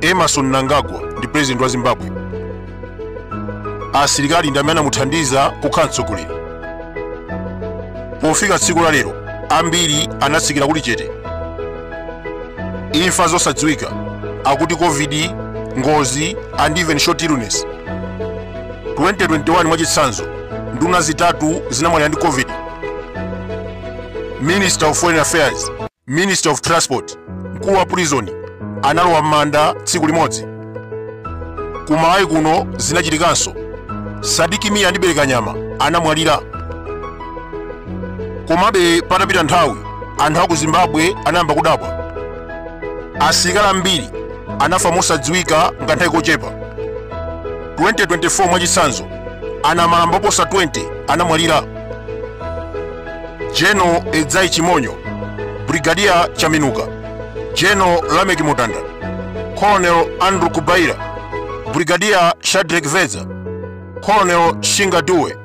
Emmerson Mnangagwa ndi president wa Zimbabwe. Asilikali ndi amene anamuthandiza kukhala mtsogoleri. Pofika tsiku la lero, ambiri anatsikira kuli chete. Imfa zosadziwika, akuti COVID, ngozi and even short illness. 2021 mwachitsanzo, nduna zitatu zinamwalira ndi COVID. Minister of Foreign Affairs, Minister of Transport, mkulu wa prison analowa m'manda tsiku limodzi. Ku Malawi kuno zinachitikanso. Sadiki Mia ndi Belekanyama anamwalira. Komabe patapita nthawi, anthu aku Zimbabwe anayamba kudabwa. Asilikali ambiri anafa mosadziwika nganthawi kochepa. 2024 mwachitsanzo, anamalamba oposa 20 anamwalira. General Edzai Chimonyo, Brigadier Chaminuka, General Lameck Mutanda, Colonel Andrew Kubaira, Brigadier Shadrack Veza, Colonel Shinga Due.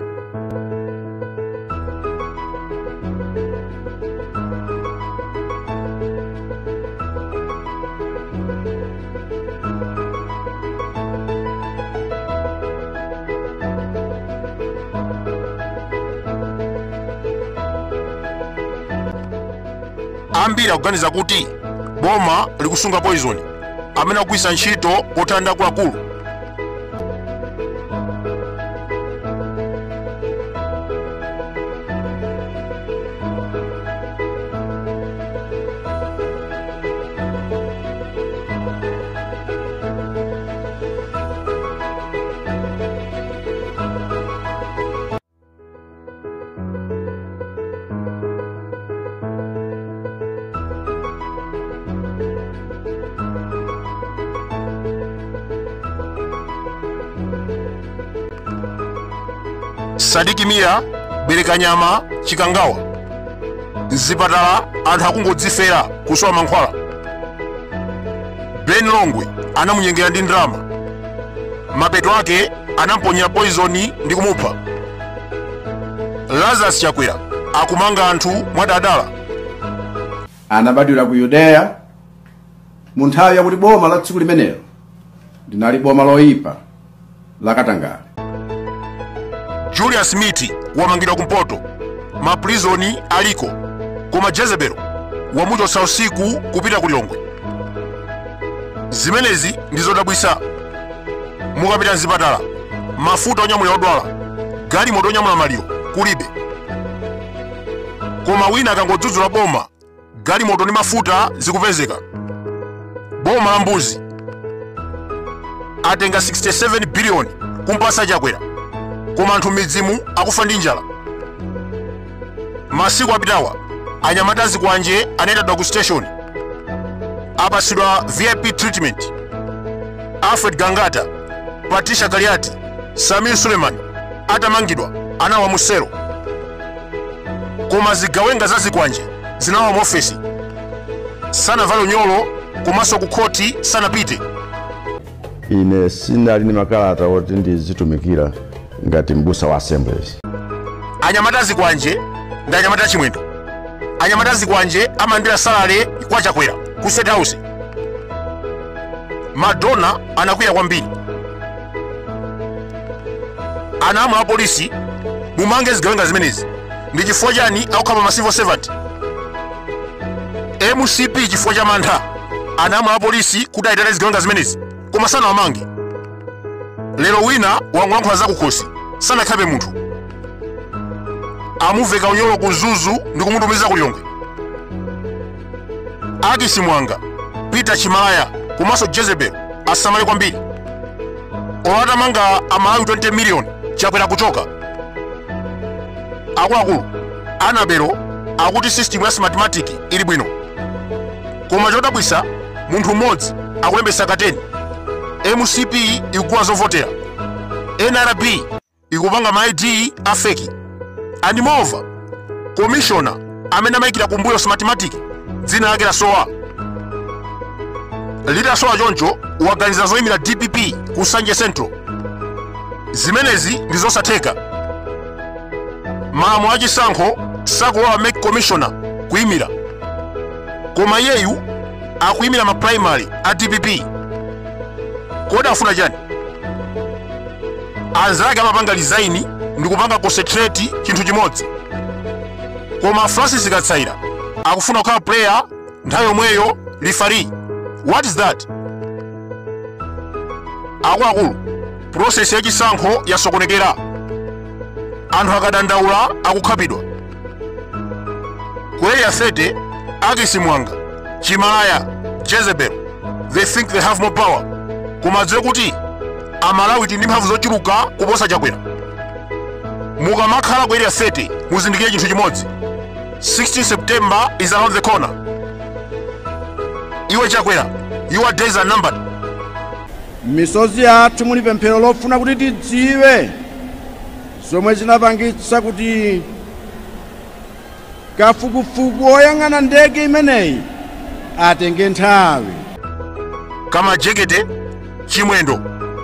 Ambiri akuganiza kuti boma likusunga poison amene akugwiritsa ntchito pothana akuluakulu. Sadiki Mia, Belekanyama, Chikangawa. Mzipatala anthu akungodzifera kusowa mankhwala. Ben Longwe anamunyengera ndi ndalama. Mapeto ake anamponyera poison ndi kumupha. Lazarus Chakwera akumanga anthu mwadadala. Anabadwira ku Yudeya mu nthawi yakuti boma la tsiku limenelo linali boma loyipa la katangale. Julius Miti wamangidwa kumpoto, maprizoni aliko, koma Jezebel wamuchotsa usiku kupita ku Lilongwe. Zimenezi ndi zodabwitsa. Mukapita mzipatala, mafuta onyamulira odwala, galimoto onyamula maliro kulibe. Koma wina akangodzudzula boma, galimoto ndi mafuta zikupezeka. Boma la mbuzi atenga 67 billion kumpasa Chakwera, koma anthu midzimu akufa ndi njala. Masiku apitawa anyamata azikwanje anayitadwa ku station, apasidwa VIP treatment. Alfred Gangata, Patricia Kaliati, Samir Suleiman atamangidwa anawa musero, koma zigawenga za zikwanje zinawa mu ofesi. Sanavale unyolo komanso ku khoti sanapite. Ine sinali ndi makalata oti ndizitumikira ngati mbusa wa Assemblies. Anyamata azikwanje ndi anyamata Chimwendo. Anyamata azikwanje amalandira salale kwa Chakwera ku State House. Madonna anakwiya kwambiri. Anamwa apolisi mumange zigawenga zimenezi. Ndi chifukwa chani akukhapa ma civil servant? MCP chifukwa cha mantha anamwa apolisi kuti aitane zigawenga zimenezi, koma sanawamange. Lero wina wangolankhula zakukhosi, sanakhape munthu. Amuveka unyolo ku Mzuzu ndi kumutumiza ku Lilongwe. Agisi Mwanga, Peter Chimalaya komanso Jezebel asamale kwambiri. Olatamanga amalawi 20 million Chakwera kuchoka. Akuluakulu Anabelo akuti system ya Smartmatic ili bwino, koma chodabwitsa munthu mmodzi akulembetsa kateni. MCP ikugula zovotera, NRB ikupanga ma ID a fake, and moreover commissioner amene amayikira kumbuyo Smartmatic dzina lake lasowa. Litasowa choncho waganiza zoyimira DPP ku Sanje Central. Zimenezi ndi zosatheka. Malamulo achisankho sakulola MEC commissioner kuyimira, koma iyeyu akuyimira ma primary a DPP. Kodi afuna chani? Anzake amapanga resign ndikupanga concentrate chinthu chimodzi, koma Francis Katsaira akufuna kukhala player nthawi yomweyo referee. What is that? Akuluakulu, process yachisankho yasokonekera. Anthu akadandaula akukhapidwa. Ku Area 30, Akisi Mwanga, Chimalaya, Jezebel, they think they have more power, koma adziwe kuti Amalawi tili ndi mphamvu zochuluka kuposa Chakwera. Mukamakhala ku Area 30, muzindikire chinthu chimodzi: 16 September is around the corner. Iwe Chakwera, your days are numbered. M'misozi yathu muli pemphero lofuna kuti tidziwe zomwe zinapangitsa kuti kafukufuku oyang'ana ndege imeneyi atenge nthawi. Kamajekete, Chimwendo,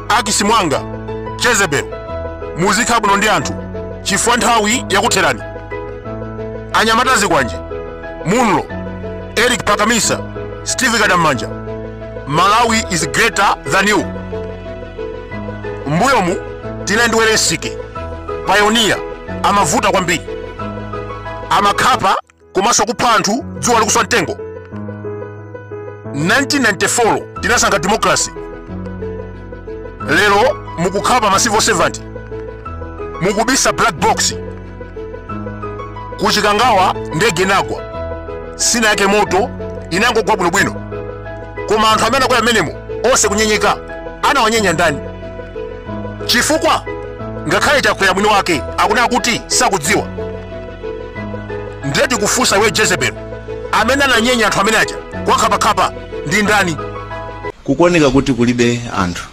Akisi Mwanga, Jezebel, muzikhala bwino ndi anthu chifukwa nthawi yakutherani. Anyamata zikwanje, Munlo, Eric Pakamisa, Steve Kadamanja, Malawi is greater than you. Mbuyomu tinali ndi Welensike Pioneer, amavuta kwambiri, amakhapa komanso kupha anthu dzuwa likuswa mtengo. 1994 tinasankha democracy. Lero mukukhapa ma civil servant, mukubisa black box. Kuchikangawa ndege inagwa, sinayake moto, inangogwa bwinobwino, koma anthu amene akwera amenemo onse kunyenyeka. Anawanyenya ndani? Chifukwa ngakhale Chakwera mwini wake akunena kuti sakudziwa. Ndiye tikufunsa iwe Jezebel, amene ananyenya anthu amene aja kuwakhaphakhapha ndi ndani? Kukuoneka kuti kulibe anthu,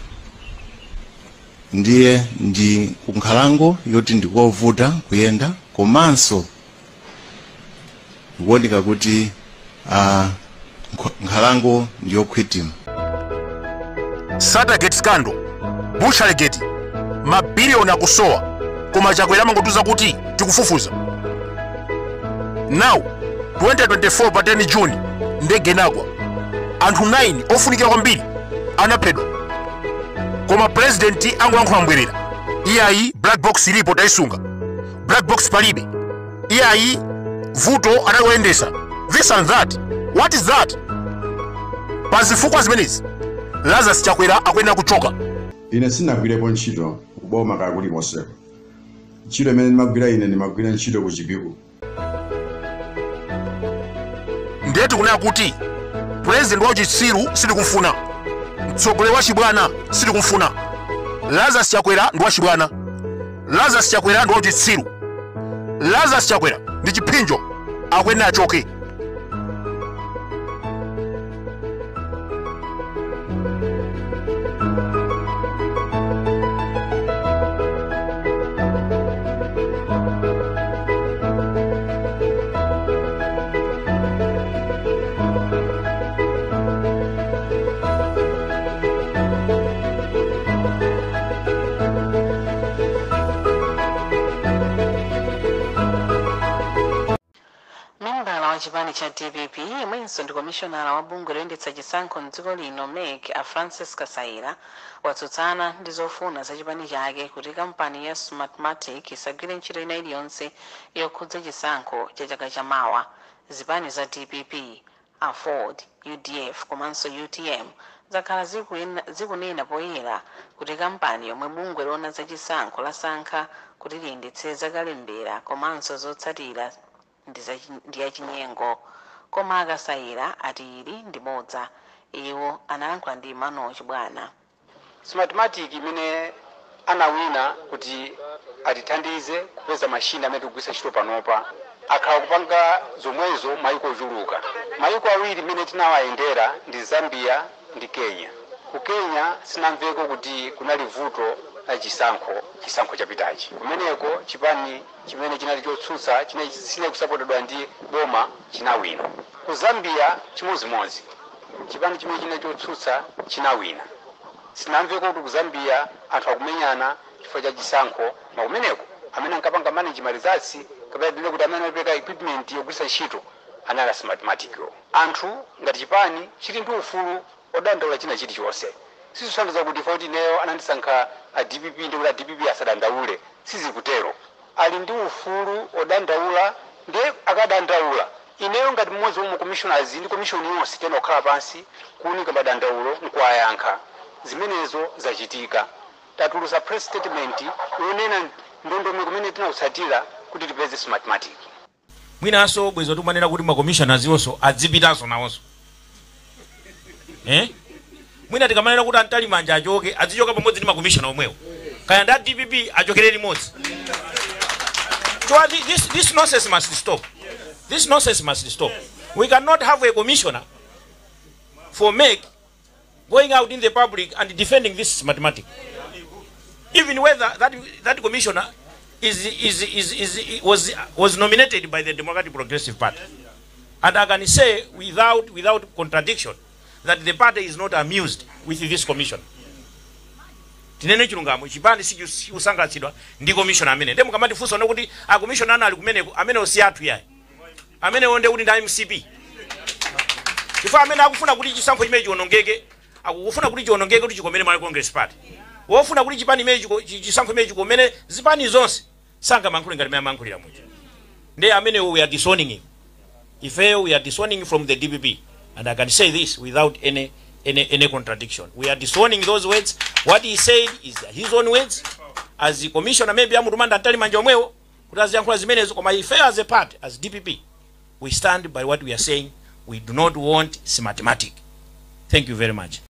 ndiye ndi kunkhalango yoti ndikovuta kuyenda, komanso kuoneka kuti nkhalango ndiyokhwitima. Sattergate scandal, Butchergate, mabiliyoni akusowa, koma Chakwera amangotiuza kuti tikufufuza. Now 2024 pa 10 June ndege inagwa, anthu 9 ofunikira kwambiri anaphedwa, koma president angolankhula mbwerera: iyayi, black box ilipo, tayisunga. Black box palibe. Iyayi, vuto analoyendesa, this and that. What is that? Pa zifukwa zimenezi, Lazarus Chakwera akuyenera kuchoka. Ine sinagwirepo ntchito kuboma kaya kulikonseko. Ntchito imene ndimagwira ine, ndimagwira ntchito ku Chipiku. Ndiye tikunena kuti president wa uchitsiru sitikumfuna, mtsogoleri wa chibwana sitikumfuna. Lazarus Chakwera ndi wachibwana, Lazarus Chakwera ndi wauchitsiru, Lazarus Chakwera ndi chiphinjo, akuyenera achoke. Membala wa chipani cha DPP yemwenso ndi komishonala wa bungwe loyendetsa chisankho mdziko lino, MEC, a Francis Kasaila, watsutsana ndi zofuna za chipani chake kuti kampani ya Smartmatic isagwire ntchito ina iliyonse yokhudza chisankho cha chaka chamawa. Zipani za DPP, AFORD, UDF komanso UTM zakhala zikunena poyera kuti kampani yomwe bungwe loona za chisankho lasankha kuti liyendetse zakalembera komanso zotsatira ndi yachinyengo, koma a Kasaila ati ili ndi bodza. Iwo analankhula ndi Emmanuel Chibwana. Smartmatic imene anawina kuti atithandize kupeza mashini amene tikugwiritsa ntchito panopa, akhala kupanga zomwezo maiko ochuluka. Maiko awiri imene tinawayendera ndi Zambia ndi Kenya. Ku Kenya sinamveko kuti kunali vuto la chisankho. Chisankho chapitachi kumeneko, chipani chimene chinali chotsutsa, chimene sinali kusapotedwa ndi boma, chinawina. Ku Zambia chimodzimodzi, chipani chimene chinali chotsutsa chinawina. Sinamveko kuti ku Zambia anthu akumenyana chifukwa cha chisankho. Ma kumeneko amene ankapanga manage ma results, kapena tinene kuti amene amapereka equipment yogwiritsa ntchito, anali a Smartmatic. Anthu ngati chipani chili ndi ufulu odandaula china chilichonse. Sizikutanthauza kuti foti ineyo anandisankha a DPP ndi kuti a DPP asadandaule. Sizikutero. Ali ndi ufulu odandaula. Ndiye akadandaula, ineyo ngati mmodzi wa commissioners ndi commission yonse tena kukhala pansi kuunika madandaulo nkuwayankha. Zimenezo zachitika. Tatulusa press statement yonena ndondomeko kumene tinakutsatira kuti tipeze Smartmatic. Mwinanso bwezi timanena kuti ma commissioners iwonso adzipitanso nawonso, eh? Mwina tikamanena kuti a Mtalimanja achoke, azichoka pamodzi ndi ma commissioner omwewo, kaya ndi a DPP, achokere limodzi. So this nonsense must stop. This nonsense must stop. We cannot have a commissioner for MEC going out in the public and defending this Smartmatic, even whether that commissioner is, was nominated by the Democratic Progressive Party. And I can say without contradiction that the party is not amused with this commission. Tinene chilungamo, chipani sikusangalatsidwa ndi commissioner amene. Ndiye mukamatifunsa kuti a commissioner ana ali kumeneko, amene si athu yayi, amenewo ndiye kuti ndi MCP, chifukwa amene akufuna kuti chisankho chimene chiwonongeke, akufuna kuti chiwonongeke kuti chikomere Malawi Congress Party, wofuna kuti chipani imene chisankho imene chikomere zipani zonse, sangamankhule ngati mene amankhulira muja. Ndiye amenewo we are disowning him. Ifeyo we are disowning from the DPP, and I can say this without any contradiction. We are disowning those words. What he said is his own words as the commissioner. Maybe amutumanda Mtalimanja omwewo kuti aziyankhula zimenezo, koma ifeyo as a party, as DPP, we stand by what we are saying. We do not want Smartmatic. Thank you very much.